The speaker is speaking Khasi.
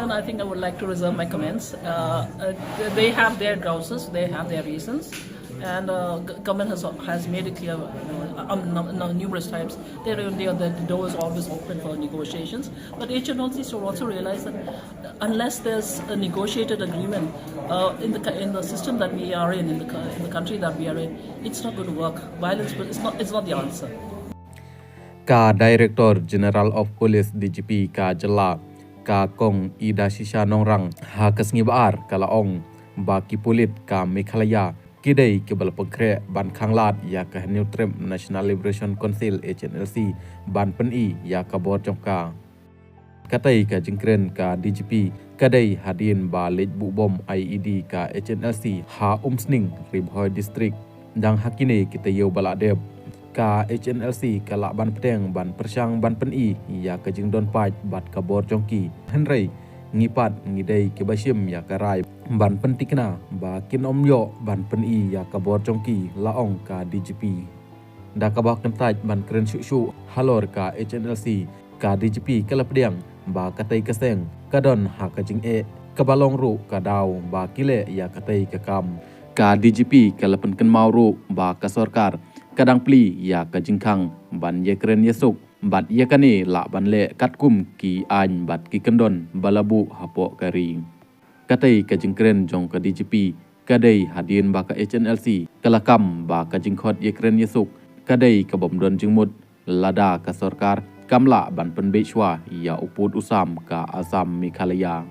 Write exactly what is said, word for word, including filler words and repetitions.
And I think I would like to reserve my comments. Uh, uh, they have their grouses, they have their reasons, and uh, g- government has has made it clear uh, um, num- num- numerous times. They, they, the door is always open for negotiations. But H N L C should also realize that unless there's a negotiated agreement uh, in the co- in the system that we are in, in the co- in the country that we are in, it's not going to work. Violence is not it's not the answer. Ka Director General of Police D G P ka jylla, ka Kong Idashisha Nongrang, ha ka sngi ba ar ka la ong ba ki pulit ka Meghalaya ki dei ki ba la pynkhreh ban khanglad ïa ka Hynñiewtrep National Liberation Council H N L C ban pyni ïa ka bor jong ka. Katei ka jingkren ka D G P ka dei hadien ba leit buh bom I E D ka H N L C ha Umsning, Ri Bhoi District. Dang ha kine ki taïew ba la dep, ka H N L C ka lah ban pdiang ban pyrshang ban pyni ïa ka jingdon pait bad ka bor jong ki. Hynrei ngi pat ngi dei ki ba shim ïa ka rai ban pyntikna ba kin ym ïoh ban pyni ïa ka bor jong ki, la ong ka D G P. Da kaba kyntait ban kren shuh shuh halor ka H N L C, ka D G P ka la pdiang ba katei ka seng ka don ha ka jingeh, kaba long ruh ka daw ba ki leh ïa katei ka kam. Ka D G P ka la pynkynmaw ruh ba ka sorkar ka dang plie ïa ka jingkhang ban ïakren ïasuk bad ïa kane lah ban leh katkum ki aiñ bad ki kyndon ba la buh hapoh ka ri. Katei ka jingkren jong ka D G P ka dei hadien ba ka H N L C ka la kam ba ka jingkhot ïakren ïasuk ka dei ka bym don jingmut lada ka sorkar kam lah ban pynbeit shuwa ïa u pud u sam ka Assam Meghalaya.